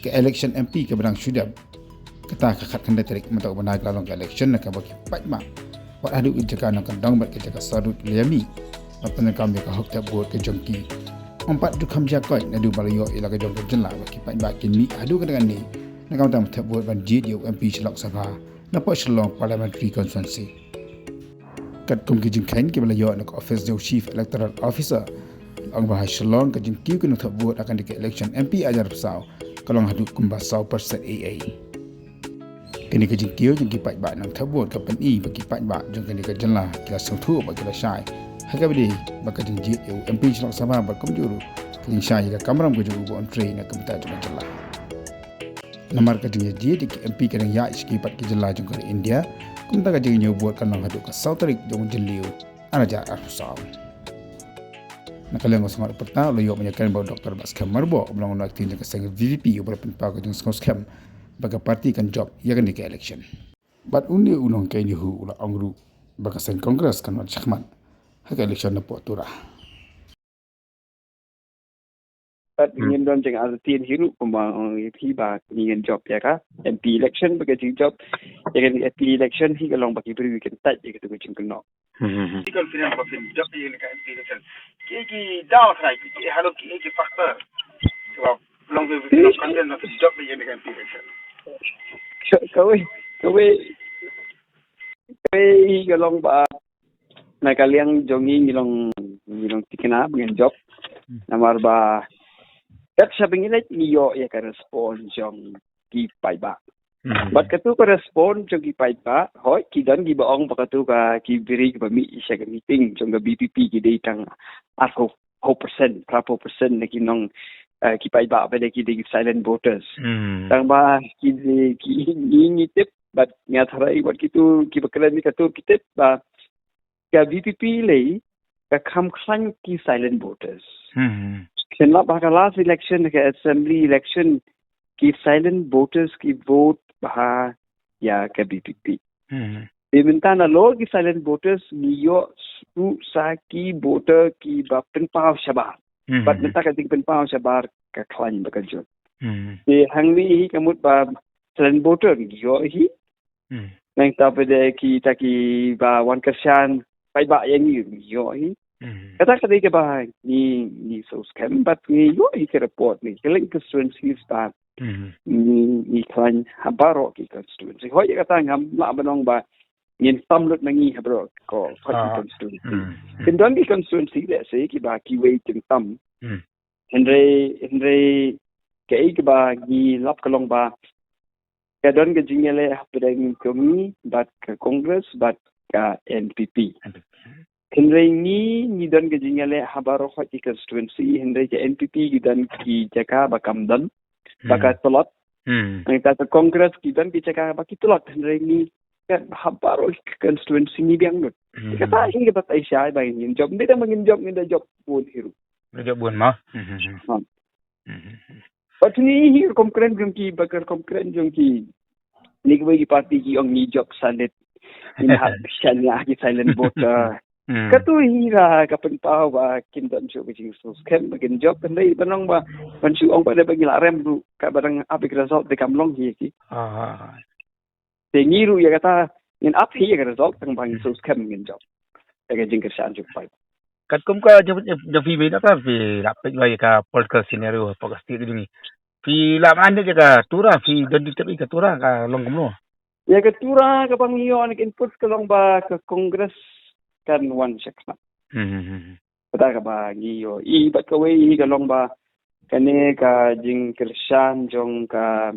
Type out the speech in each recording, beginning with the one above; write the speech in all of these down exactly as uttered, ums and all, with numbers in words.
Ka election M P kaba dang shu dep, kata ka khatkhyndai tarik mynta u bnai ka la long ka election na kaba ki paidbah wat haduh ka jaka nongkyndong bad ka jaka sawdong ki la ïa mih ban pyndonkam ïa ka hok thep vote ka jong ki. Ym pat ju kham jia koit naduh ba la ïoh ïa la ka jong ka jylla bad ki paidbah kin mih haduh ka dang ne na ka bynta ban thep vote ban jied ïa u M P sha Lok Sabha na poh Shillong Parliamentary Constituency. Katkum ki jingkheiñ kiba la ïoh na ka office jong u Chief Electoral Officer, la ong ba ha Shillong ka jingkiew ki nongthep vote ha kane ka election M P ar hajar arphew saw ka long haduh kumba saw percent eiei. Kane ka jingkiew jong ki paidbah nongthep vote ka pyni ba ki paidbah jong kane ka jylla ki la sngewthuh bad ki la shai ha kaba ïadei bad ka jingjied ïa u M P sha Lok Sabha bad kumjuh ruh ka jingshai ïa ka kamram ka jong u ba un trei na ka bynta jong ka jylla. Namar ka jingïajied ïa ki M P ka dang ïaid sha ki pat ki jylla jong ka ri India, kumta ka jingïañiew vote kan long haduh ka saw tarik jong u Jylliew ar hajar arphew saw. Na ka liang u sngewbha pyrta u la ïoh ban ïakren bad u Doctor Batskhem Myrboh uba long u nongïalam jong ka seng VPP uba la pynpaw ka jingsngewskhem ba ka party kan jop ïa kane ka election. Bad une u nongkynmaw u la ong ruh ba ka seng Congress kan wan shakhmat ha ka election na poh Tura. Bad Hmm. ngin don jingïarap hi ruh kumba ong ïa phi ba ngin jop ïa ka M P election ba ka jingjop ïa ka M P election hi ka long ba ki briew kin tait ïa ka tu ka jingkynnoh. Hmm, hmm, hmm. Ki confident ba kin jop ïa ka M P election. Ki ki daw trai ki ki halo ki ki factor. Sebab long ki Ki- long confident ba kin jop ïa ka M P election. Ka- Kawei kawei kawei hi ka long ba na ka liang jong ngi ngi long ngi long thikna ba ngin jop. Hmm. Namar ba kat shaba ngi leit ngi ïoh ïa ka response jong ki paidbah. Hmm. Bad katu ka response jong ki paidbah hooid ki don kiba ong ba katu ka ki briew kiba mih sha ka meeting jong ka VPP ki dei tang arphew percent, arphew percent na ki nong, eh, ki paidbah ba dei ki dei silent voters. Hmm. Tang ba ki dei ki ngi ngi tip bad nga tharai wat kitu kiba kren ni katu ki tip ba ka VPP lei ka kham khlaiñ ki silent voters. Hmm. Kynlap ha ka last election ka assembly election ki silent voters ki vote bha ïa ka VPP. Hmm. Te mynta nalor ki silent voters ngi ïoh ruh sa ki voter kiba pynpaw shabar. Hmm. Bad mynta ka jingpynpaw shabar ka khlaiñ ba ka jot. Hmm. Te hangne hi ka mut ba silent voter ngi ïoh hi. Hmm. Nangta pat de kita kiba wan kyrshan paidbah ïa ngi ngi ïoh hi. Hmm. Kata ka dei kaba ngi ngi sngewskhem bad ngi ïoh hi ka report ngi ka leng constituencies ba Hmm. ngi ngi khlaiñ ha baroh ki constituency. Hooid ïa kata ngam lah ban ong ba ngin tam lut ma ngi ha baroh ko hooid ki Ah. constituency. Hmm. Hmm. Kin don ki constituency let's say kiba kiwei kin tam. Hmm. Hynrei hynrei kaei kaba ngi lap ka long ba ka don ka jingïaleh hapdeng ka ngi bad ka Congress bad ka NPP. NPP. Hynrei ngi ngi don ka jingïaleh ha baroh hooid ki constituency hynrei ka NPP ki don ki jaka ba kam don ba ka Hmm. tlot. Hmm. Nangta ka Congress ki don ki jaka ba ki tlot hynrei ngi ka ha baroh ki constituency ngi biang lut. Hmm. Kata hi kaba tai shai ba ngin jop, ngi da ba ngin jop, ngi da jop bun hi ruh. Ngi jop bun ma. Hmm, hmm, hmm. Ha. Hmm, hmm, hmm. Bad ngi hi rukom kren jong ki, ba ka rukom kren jong ki. Ni kiwei ki party ki ong ngi jop silent. Ngi hap shaniah ki silent voter. Hmm. Katu hi la ka pynpaw ba kin don shuh ka jingsngewskhem ba kin jop hynrei ban ong ba ban shu ong ba da ba ngi la rem ruh ka ba dang ap ïa ka result de kam long hi ki. Ah. Te ngi ruh ïa kata ngin ap hi ïa ka result tang ba ngi Hmm. sngewskhem ngin jop. Ïa ka jingkyrshan jong phi. Katkum ka jong jong phi ba nata phi la peit ba ïa ka political scenario hapoh ka state jong ngi. Phi la mane ïa ka Tura phi don di tep ïa ka Tura ka long kumno. Ïa ka Tura kaba ngi ïoh na ka input ka long ba ka Congress kan wan shakhmat. Hmm, hmm, hmm, hmm. Kata kaba ngi ïoh. I bad kawei i ka long ba kane ka jingkyrshan jong ka,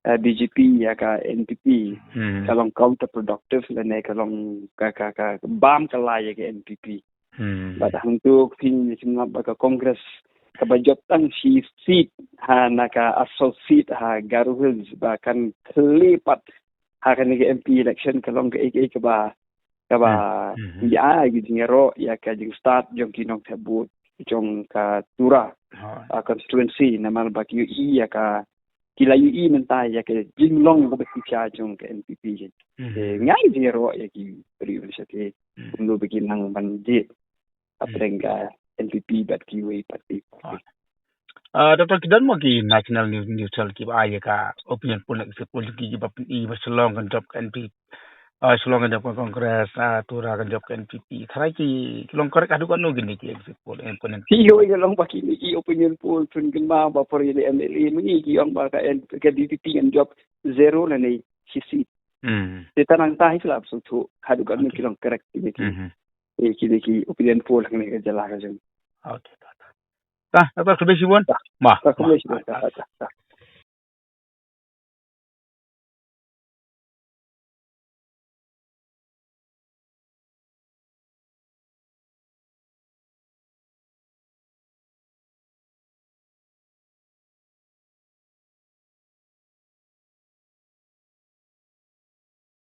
eh, BJP ïa ka NPP. Hmm. Ka long counterproductive lane ka long ka, ka, ka bam ka lai ïa ka NPP. Hmm. Bad hangtu phin, phin lap ba ka Congress kaba jop tang shi seat ha na ka associate ha Garo Hills ba kan khleh pat ha kane ka MP election ka long kaei kaei kaba, kaba Hmm. Hmm. ïa ki jingïaroh ïa ka jingstad jong ki nongthep vote jong ka Tura, ha, ah, constituency namar ba ki ïohi ïa ka, ki la ïohi mynta ïa ka jinglong kaba khia jong ka NPP. Hmm. Eh, nga ïa jingïaroh ïa ki briew sha te Hmm. kumno ba ki nang ban jied Hmm. hapdeng ka NPP bad kiwei party. Ha. Ah, Doctor, ki don mo ki national news, news channel kiba ai ïa ka opinion poll, exit poll, ki, kiba pyni ba Shillong kan jop ka N P P, ah, Shillong kan jop ka Congress, ah, Tura kan jop ka N P P. Tharai ki, ki long correct haduh katno kine ki exit poll, eh, opinion? Ki ïoh ïa long ba kine ki opinion poll, phin kynmaw ba por ïaleh M L A mynne ki ong ba ka N-, ka D P P kan jop zero lane shi seat. Hmm. Te tang nangta hi ki la sngewthuh haduh katno ki long correct kine ki. Mhm. Eh, kine ki opinion poll hangne ka jylla ka jong. Okay, ta, ta. Ta, ta, ta, khublei shibun. Ta. Ma, ta, khublei shibun. Ta, ta, ta, ta.